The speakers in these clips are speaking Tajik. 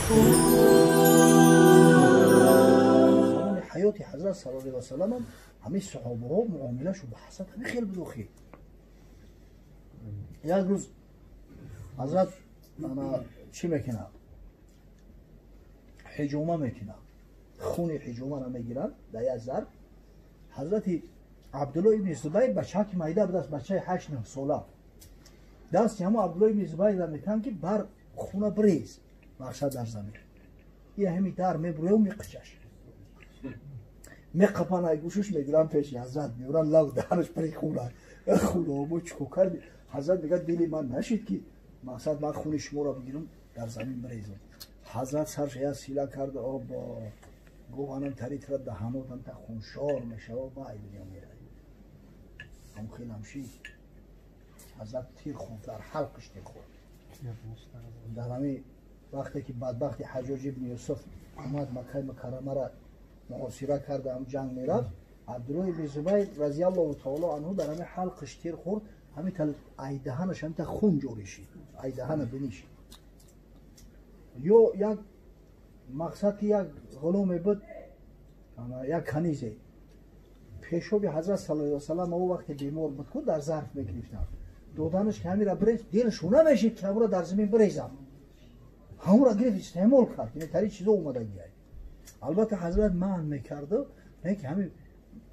Замони ҳаёти ҳазрат саллаллоҳу алайҳи васаллам ҳамин саҳобаҳо муомилашон ба ҳасад ҳамин хел буд. Охи як рӯз ҳазрат чӣ мекунад? Ҳиҷома мекунад, хуни ҳиҷомаро мегиранд дар як зарф. Ҳазрати Абдулло ибни Зубайр бачаки майда будааст, бачаи 8-9 сола. Дасти ҳамо Абдулло ибни Зубайрро метаҳанд, ки бар хуна бирез, мақсад дар замин. И ҳами дар мебурёу меқичаш, меқапан, ай гӯшаш мегиранд, пеши ҳазрат меоранд, лав даҳанаш пари хуна. Худо, чико карди? Ҳазрат мегӯяд: дили ман нашид, ки мақсад ман хуни шуморо бигирам, дар замин бирезам. Ҳазрат сарш як сила карда, обо гуфт: анам таритра даҳанотам та хуншор мешава, ба ай дунё меравӣ. Ҳам хелам шид. Ҳазрат тир хӯрд, дар ҳалқиш тир хӯрд. Дар ҳамин вақте ки бадбахти Ҳаҷоҷ ибни Юсуф омад, Маккаи Мукаррамаро муҳосира карда, ҳам ҷанг мерафт, Абдулло ибни Зубайр разиаллоҳу таоло анҳу дар ҳамин ҳалқиш тир хӯрд. Ҳамин тал ай даҳанаш ҳамин та хун ҷорӣ шид, ай даҳана бинишид. Ё як мақсад ки як ғуломе буд, як канизе, пешоби ҳазрат саллаллоҳу алайҳи васаллам ӯ вақте бемор буд ку, дар зарф мегирифтанд, доданаш ки ҳамира бирез. Дилшу намешид, ки ҳамура дар замин бирезам. Ҳамура гирифт, истеъмол кард. Ин тари чизо омадагиай. Албатта, ҳазрат манъ мекарду, не ки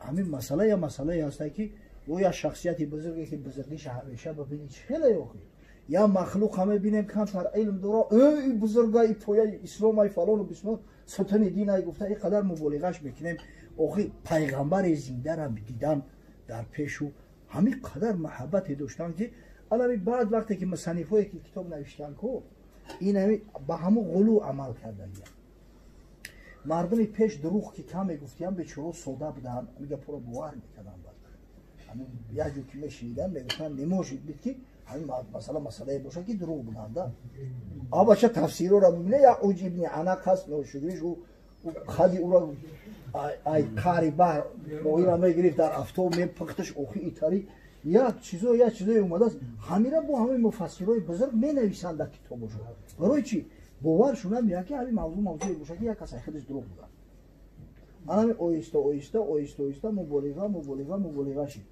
ҳамин масъала я масъалае ҳаста, ки ӯ як шахсияти бузурге, ки бузургиша ҳамеша бибинӣ, чӣ хеле охи я махлуқ ҳаме бинем, камтар илм дора, эй бузурга, и пояи исломай, фалону бисмон, сутуни динай гуфта, ин қадар муболиғаш мекунем. Охи пайғамбари зиндара дидан дар пешу ҳамин қадар маҳаббате доштанд, ки алами баъд вақте ки мусаннифое ки китоб навиштанд ку, ин ҳами ба ҳамун ғулу амал кардагия. Мардуми пеш дурӯғ ки кам мегуфтиям, бечоро сода буданд, ҳамин гапҳоро бовар мекарданд. Баъд ҳамин як ҷо ки мешиниданд, мегуфтанд: не может быть, ки ҳамин масъала масъалае бошад, ки дурӯғ буданда. А бача тафсирора бибине, як Уҷ ибни Анақ ҳаст, ношукриш, ӯ хади ӯро ай қари баҳр моҳира мегирифт, дар афтоб мепухташ. Охи итари як чизо, як чизое омадааст. Ҳамира бо ҳамаи муфассирои бузург менависанд дар китобошон. Барои чӣ бовар шунам меяд, ки ҳамин мавзӯъ мавзӯе бошад, ки як кас худаш дурӯғ буданд? Анами оҳиста оҳиста, оҳиста оҳиста муболиға, муболиға, муболиға шид.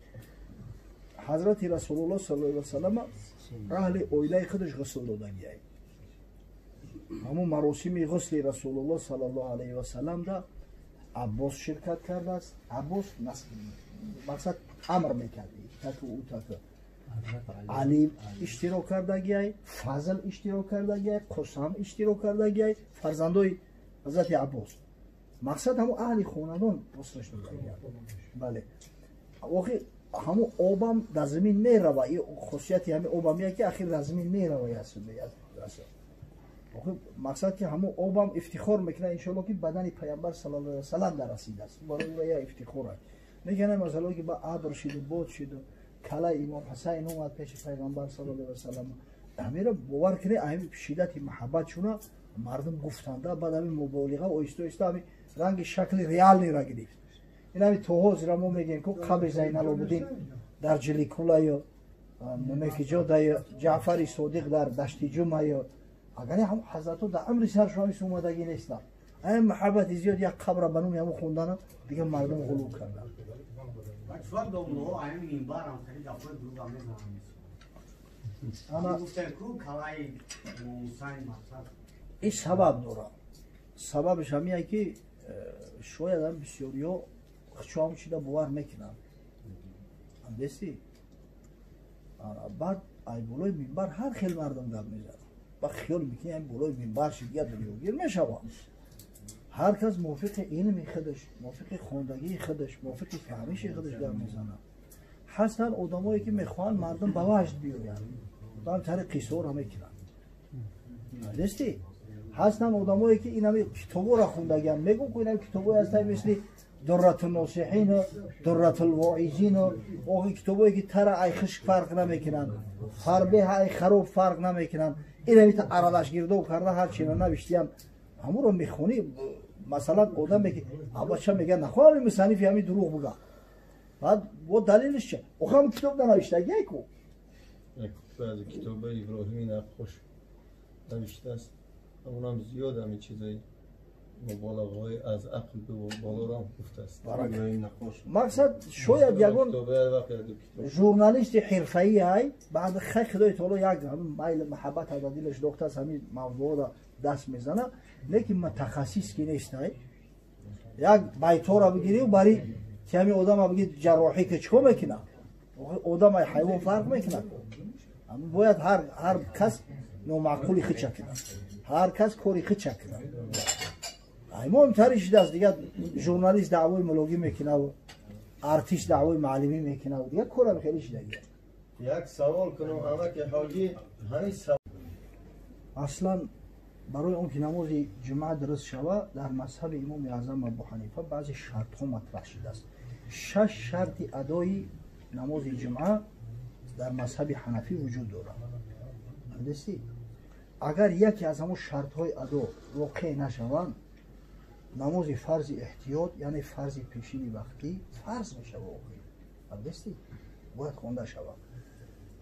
Ҳазрати Расулуллоҳ саллаллоҳу алайҳи васаллам аҳли оилаи худаш ғусл додагиай. Ҳамун маросими ғусли Расулуллоҳ саллаллоҳу алайҳи васаллам да Аббос ширкат кардааст. Аббос мақсад амр мекард, таку ӯ таку. Али иштирок кардагиай, Фазл иштирок кардагиай, Қусам иштирок кардагиай, фарзандои ҳазрати Аббос. Мақсад ҳамун аҳли хонадон ғуслаш додагиай. Бале, охи ҳамун обам дар замин мерава. И хусусияти ҳамин обам я ки ахир дар замин мерава. Охи мақсад ки ҳамун обам ифтихор мекунад, иншоалло, ки бадани пайғамбар саллаллоҳу алайҳи васаллам дар расидааст. Барои я ифтихор аст. Лекин масъало ки ба абр шиду, бод шиду, калаи имом Ҳасайн омад пеши пайғамбар саллаллоҳу алайҳи васаллам, ҳамиро бовар кунед, ҳамин шиддати маҳаббатшуна мардум гуфтанда. Баъд ҳамин муболиға оҳиста оҳиста ҳамин ранги шакли реальный ра гирифт. Ин ҳами то ҳозира мо мегӯем ку, қабри Зайналобиддин дар Ҷиликулаю, намекиҷодаю, Ҷаъфари Содиқ дар Даштиҷумаю. Агар ҳам ҳазратҳо дар амри саршон ҳамис омадагӣ нестанд, ҳамин маҳаббати зиёд, як қабра ба номи ҳамон хондана, дигар мардум ғулу карданд. Чувак домло ҳамин минбар ҳам хеле гапҳои дурӯғ мезананд. Ана гуфтем ку, калаи Ҳусайн мақсад. Ин сабаб дорад. Сабабаш ҳамие, ки шояд ҳам бисёриҳо хучоам чида бовар мекунанд. Андести баъд ай болои минбар ҳар хел мардум гап мезанад ба хиёл мекунӣ, ҳамин болои минбар шид, я дунёгир мешавад. Ҳар кас мувофиқи илми худаш, мувофиқи хондагии худаш, мувофиқи фаҳмиши худаш гап мезанад. Ҳастанд одамое, ки мехоҳанд мардум ба ваҷд биёянд, ба тариқ қиссаҳоро мекунанд. Дести ҳастанд одамое, ки инами китоборо хондагиам, мегӯм ку, инами китобое ҳастанд, мисли Дурратунносиҳину Дурратулвоизину, охи китобое, ки тара ай хишк фарқ намекунанд, фарбеҳ ай хароб фарқ намекунанд. Инами аралашгирдоб карда, ҳар чиро навиштиям, ҳамуро мехонӣ. Масалан, одаме ки абача мегӯяд, нахоҳам ҳами мусаннифи ҳами дурӯғ буга, баъд бо далелиш чи? Охи ҳам китоб нанавиштагиай ку. Баъзе китобаи Иброҳими Наққош навиштааст. Онам зиёд ҳамин чизои муболағаҳои аз ақл болоро ҳам гуфтааст. Мақсад шояд ягон журналисти ҳирфаӣ ай баъд хай худои таоло як майл маҳаббат дар дилаш дохтааст, ҳамин мавзӯъро даст мезана, лекин мутахассис ки нест ай. Як байтора бигирӣ бари ки ҳамин одама бигӣ ҷарроҳӣ ки чикор мекунад? Одам ай ҳайвон фарқ мекунад. Бояд ҳар кас номаъқули худша кунад, ҳар кас кори худша кунад. Мо тари шудааст, дигар журналист даъвои мулогӣ мекунад, артист даъвои маълимӣ мекунад, дигар корам хеле шудагия. Як савол кунам, амаки ҳоҷӣ, ҳамин аслан барои он ки намози ҷумъа дуруст шава, дар мазҳаби имоми аъзам Абу Ҳанифа баъзе шартҳо матраҳ шудааст. 6 шарти адои намози ҷумъа дар мазҳаби ҳанафӣ вуҷуд дорад. Дидастӣ? Агар яке аз ҳамон шартҳои адо воқеъ нашаванд, намози фарзи эҳтиёт, яъне фарзи пешини вақтӣ, фарз мешава воқеъ. Дидастӣ? Бояд хонда шавад.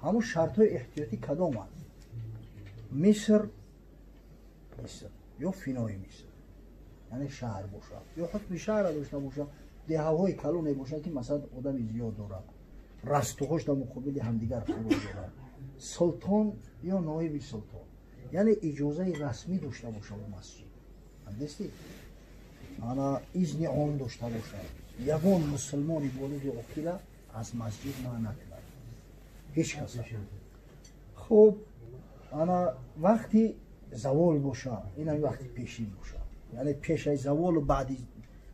Ҳамон шартҳои эҳтиётӣ кадоманд? Миср ё финои Миср, яъне шаҳр бошад, ё ҳукми шаҳра дошта бошад, деҳаҳои калоне бошад, ки масалан одами зиёд дорад, растуҳош дар муқобили ҳамдигар фурӯ дорад, султон ё ноиби султон, яъне иҷозаи расмӣ дошта бошад масҷид. Дидастӣ? Ана изни он дошта бошад. Ягон мусулмони болиғи оқила аз масҷид манъ накунад ҳеҷ кас. Хуб, ана вақти завол боша, ин ҳамин вақти пешин боша, яъне пешаи заволу баъди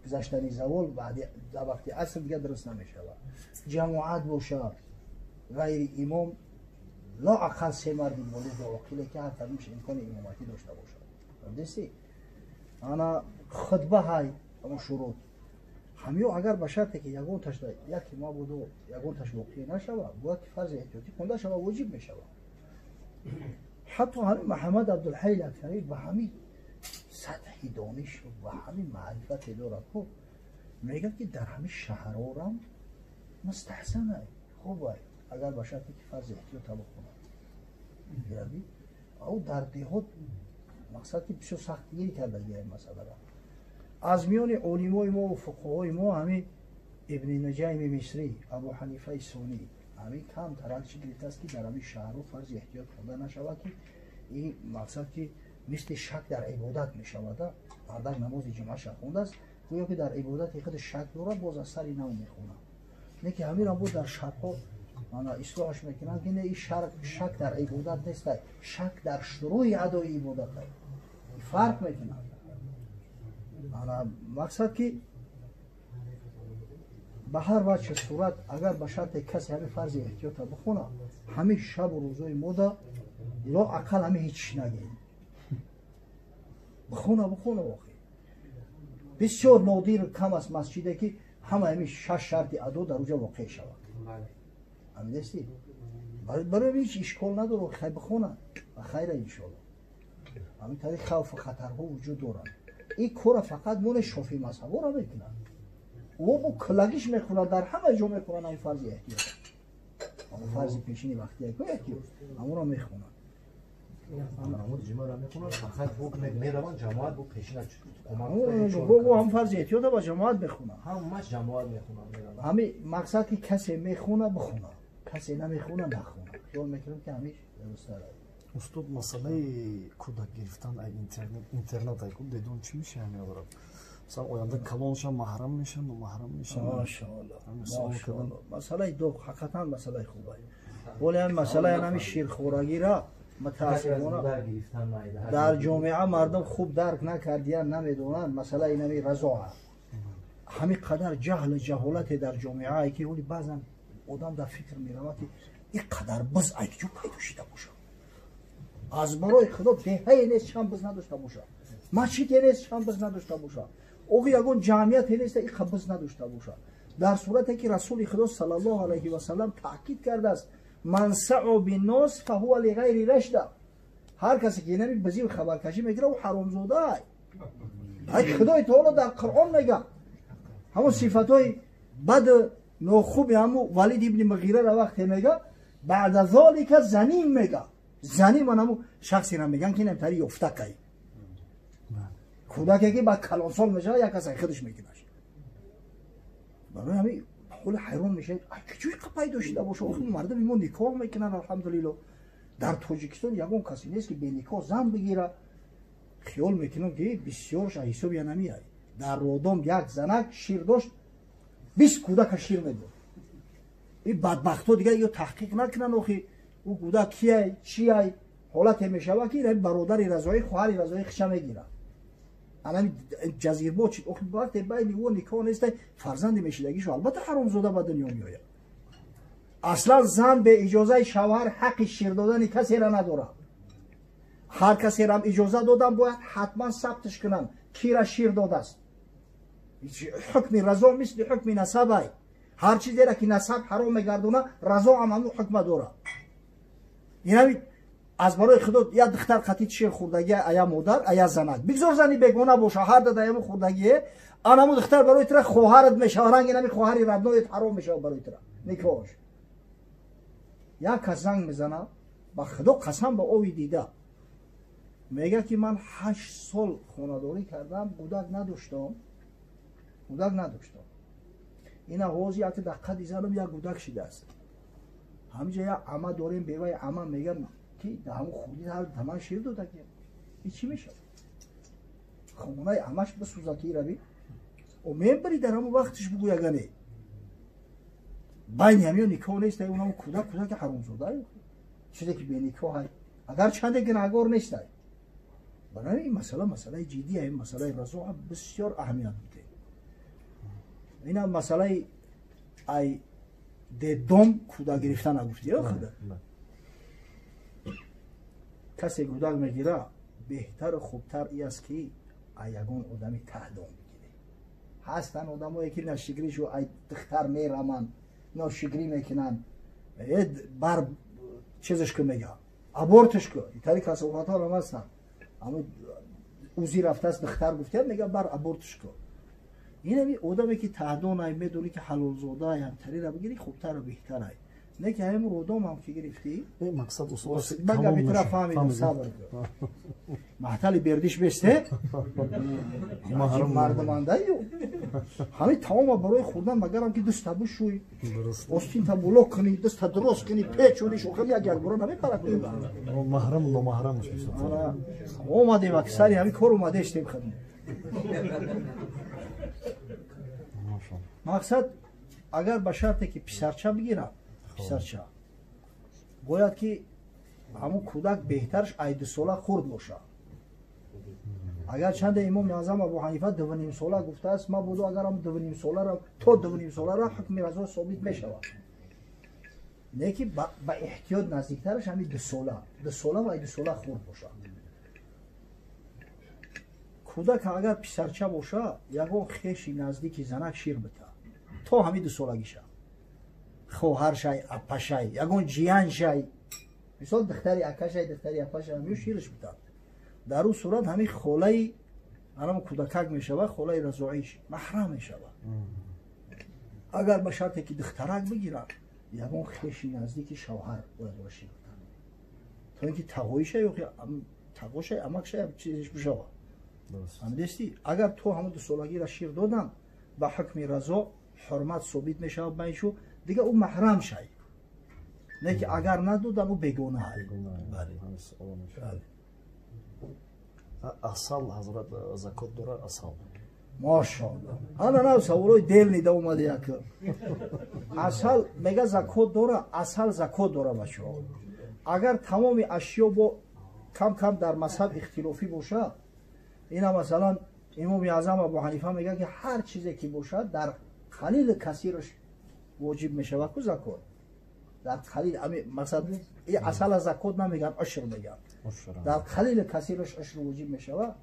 гузаштани завол, баъди вақти аср дигар дуруст намешавад. Ҷамоат боша, ғайри имом лоақал 3 марди болиғи оқиле, ки ҳар кадомаш имкони имоматӣ дошта бошад. Дидастӣ? Ана хутба ҳай, ҳамон шурут ҳамё агар ба шарте ки ягонташ яке мабудо ягонташ воқеъ нашава, бояд ки фарзи эҳтиётӣ хонда шава, воҷиб мешава. Ҳатто ҳамин Муҳаммад Абдулҳай Лакнавӣ ба ҳамин сатҳи донишу ба ҳамин маърифате дорад, ку мегӯяд, ки дар ҳамин шаҳрорам мустаҳсанай, хубай, агар ба шарте ки фарзи эҳтиёта бихонад. Ау дар деҳот мақсад ки бисёр сахтгирӣ кардагия ин масъалара. Аз миёни олимои мо ва фуқаҳои мо ҳамин Ибни Наҷайми Мисрӣ, Абу Ҳанифаи Сонӣ ҳамин кам тарақчи гирифтааст, ки дар ҳамин шаҳрҳо фарзи эҳтиёт хонда нашавад, ки ин мақсад ки мисли шак дар ибодат мешавад. Мардак намози ҷумъаша хондааст, гӯё ки дар ибодати худ шак дорад, боз аз сари нав мехонад. Не ки ҳаминам бо дар шарҳҳо ислоҳаш мекунанд, ки не, ин шак дар ибодат нест, шак дар шурӯи адои ибодат фарқ мекунад. Мақсад ки ба ҳар ваҷҳи сурат агар ба шарте касе ҳамин фарзи эҳтиёта бихонад, ҳамин шабу рӯзои мода лоақал ҳамин ҳеҷ чиз нагӯед, бихона, бихона. Воқеъ бисёр нодир кам аст масҷиде, ки ҳама ҳамин 6 шарти адо дар уҷа воқеъ шавад. Ҳамидастӣ? Барои ҳеҷ ишкол надорад, хай бихона ва хайра иншоалло. Ҳамин тариқ хавфу хатарҳо вуҷуд доранд. Ин кора фақат моне шофи мазҳабора мекунанд. О бо калагиш мехӯранд, дар ҳама ҷо мехӯранд ҳамон фарзи эҳтиёт, ҳамон фарзи пешини вақти эҳтиёт ҳамонро мехонанд. Намози ҷумъаро мехонанд, фақат мераванд ҷамоат бо пешина бо ҳам фарзи эҳтиёта ба ҷамоат мехонанд. Ҳамаш ҷамоат мехонанд, мераванд. Ҳамин мақсад ки касе мехона бихона, касе намехона нахона. Хиёл мекунам ки ҳамиш дурусттар аст. Устод, масъалаи кӯдак гирифтан ай интернет ай ку бедон чӣ меша меорад? Масалан, оянда калоншам маҳрам мешанд, номаҳрам мешанд. Машаалло, машаалло. Масъалаи доғ ҳақиқатан масъалаи хуб аст. Вале ҳамин масъалаи ҳамин ширхӯрагиро мутаассифона дар ҷомеа мардум хуб дарк накардиянд, намедонанд. Масъалаи ҳамин разоа. Ҳамин қадар ҷаҳлу ҷаҳолате дар ҷомеа, ки вале баъзан одам дар фикр меравад, ки ин қадар биз ай куҷо пайдо шида бошад. Аз барои худо деҳае нест чанд биз надошта бошад, масҷиде нест чанд биз надошта бошад, оғи ягон ҷамъияте нест ин қабз надошта бошад. Дар сурате ки расули худо саллаллоҳу алайҳи васаллам таъкид кардааст, ман саъу биннос фаҳува лиғайри рашда, ҳар касе ки инами бизив хабаркашӣ мекунад, ӯ ҳаромзода ай. Ай худои таоло дар Қуръон мегӯяд ҳамон сифатҳои баду нохуби ҳамун Валид ибни Муғираро вақте мегӯяд, баъда золика заним мегӯяд. Заним ман ҳамун шахсеро мегӯянд, ки инам тари ёфтакай. Кӯдаке ки баъд калонсол мешавад, як кас худаш мекунаш. Барои ҳамин ҳоли ҳайрон мешавед, чӣ пайдо шуда боша? Охир мардуми мо никоҳ мекунанд, алҳамдулилло. Дар Тоҷикистон ягон касе нест ки беникоҳ зан бигира. Хиёл мекунам ки бисёрш аз ҳисоби янамиай. Дар Родом як занак шир дошт, 20 кӯдака шир медод. Ин бадбахтҳо дигар ё таҳқиқ накунанд, охи ӯ кӯдак кияй, чияй, ҳолате мешавад ки ин бародари разоӣ, хоҳари разоӣ хиша мегирад. Анами ҷазирбо чи охи вақте байни ӯ никоҳ нестай, фарзанди мешидагишо албатта ҳаромзода ба дунё меояд. Аслан зан бе иҷозаи шавҳар ҳаққи шир додани касера надорад. Ҳар касерам иҷоза додам, бояд ҳатман сабтиш кунанд, кира шир додааст. Ҳукми разо мисли ҳукми насабай. Ҳар чизеро ки насаб ҳаром мегардона, разо ҳам ҳамун ҳукма дорад. Инами аз барои худо як духтар қатъи шир хӯрдагие, ая модар, ая занак. Бигзор зани бегона боша, ҳар дадаяму хӯрдагие, анаму духтар барои тура хоҳарат мешава, ранги нами хоҳари родноят ҳаром мешава барои тура никоҳш. Як кас занг мезана, ба худо қасам ба ови дида, мега ки ман 8 сол хонадорӣ кардам, кӯдак надоштам. Кӯдак надоштам. Ина ҳозир як дар қади занам як кӯдак шидааст. Ҳаминҷа як ама дорем, беваи ама мегам ки дар ҳамун хурдӣ дар ман шир дода ки. Ин чӣ мешавад? Хонаи амаш бисӯзад ки раби. О мебари дар ҳамун вақтиш бугӯ ягане. Байни ҳамиё никоҳ нест, унам кӯдак кӯдаки ҳаромзода. Чизе ки беникоҳ агар чанде гунаҳгор нестай. Барои ин масъала масъалаи ҷиддия, ин масъалаи разоа бисёр аҳамият бидем. Ина масъалаи ай дедом кӯдак гирифтан нагуфтӣ, ё худо? Касе кӯдак мегира, беҳтару хубтар и аст ки ай ягон одами таҳдом бигирӣ. Ҳастанд одамое ки нашигришу ай духтар мераманд, ношигрӣ мекунанд, бар чизаш ку мега, аборташ ку. Итари касофатҳо ҳам ҳастанд. Аммо узи рафтааст духтар гуфтиям, мега бар аборташ ку. Инами одаме ки таҳдонай, медонӣ ки ҳалолзодаай, ҳамтарира бигирӣ хубтару беҳтарай. Не ки ҳамин одам ҳам ки гирифтӣ, мақсад усул ман гапи тура фаҳмидам, сабр кун. Маҳтали бердиш бесте? Мардумандаю. Ҳамин таома барои хӯрдан магарам ки дуста бишӯй, остинта боло кунӣ, дуста дурост кунӣ, печонӣ, шохам як якбора намепарад. Маҳрам номаҳрам. Омадем аксари ҳамин кор омадаистем хидмат. Мақсад агар ба шарте ки писарча бигирад, писарча бояд ки ҳамун кӯдак беҳтарш ай 2 сола хурд бошад. Агар чанде имоми аъзам Абу Ҳанифа 2.5 сола гуфтааст, мабодо агар ҳамун 2.5 соларо то 2.5 соларо ҳукми разо собит мешавад. Не ки ба эҳтиёт наздиктараш ҳамин 2 сола, 2 сола ва ай 2 сола хурд бошад. Кӯдак агар писарча боша, ягон хеши наздики занак шир бита то ҳамин 2 солагиша. Хоҳаршай, апашай, ягон ҷияншай, мисол духтари акашай, духтари апашай, ҳамин шираш бита. Дар ӯ сурат ҳамин холаи анам кӯдакак мешавад, холаи разоиш маҳрам мешавад. Агар ба шарте ки духтарак бигирад, ягон хеши наздики шавҳар бояд ӯро шир бита, то ин ки тағоишай ё тағошай, амакшай чизеш бишавад. Ҳамдестӣ? Агар то ҳамун 2 солагиро шир доданд, ба ҳукми разо ҳурмат собит мешавад байнишу, дигар ӯ маҳрам шай. Не ки агар надоданд, ӯ бегона ай. Асал ҳазрат закот дорад асал? Машоалло. Ана нав саволои дел нида омада як. Асал мега закот дора, асал закот дора бачаҳо. Агар тамоми ашё бо кам-кам дар мазҳаб ихтилофӣ бошад, ина масалан имоми аъзам Абу Ҳанифа мегӯяд ки ҳар чизе ки бошад дар қалили касираш воҷиб мешавад ку закот. Дар қалил, масалан асала закот намегӯянд, ушр мегӯянд. Дар қалили касираш ушр воҷиб мешавад.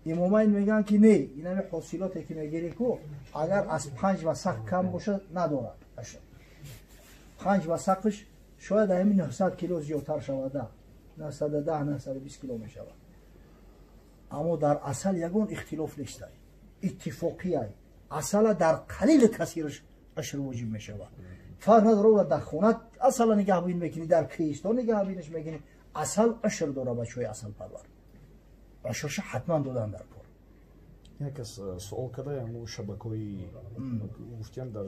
Имомайн мегӯянд ки не, инами ҳосилоте ки мегирӣ ку, агар аз 5 васақ кам бошад надорад ушр. 5 васақаш шояд ҳамин 900 кило зиёдтар шавад, 910 920 кило мешавад. Аммо дар асал ягон ихтилоф нестай, иттифоқиай. Асала дар қалили касираш ушр воҷиб мешавад. Фарқ надорад дар хона асала нигаҳбин мекунӣ, дар кӯҳистон нигаҳбинаш мекунӣ, асал ушр дора бачаҳои асалпарвар. Ушрша ҳатман додан дар кор. Як кас суол карда, ҳамун шабакаҳои гуфтиям дар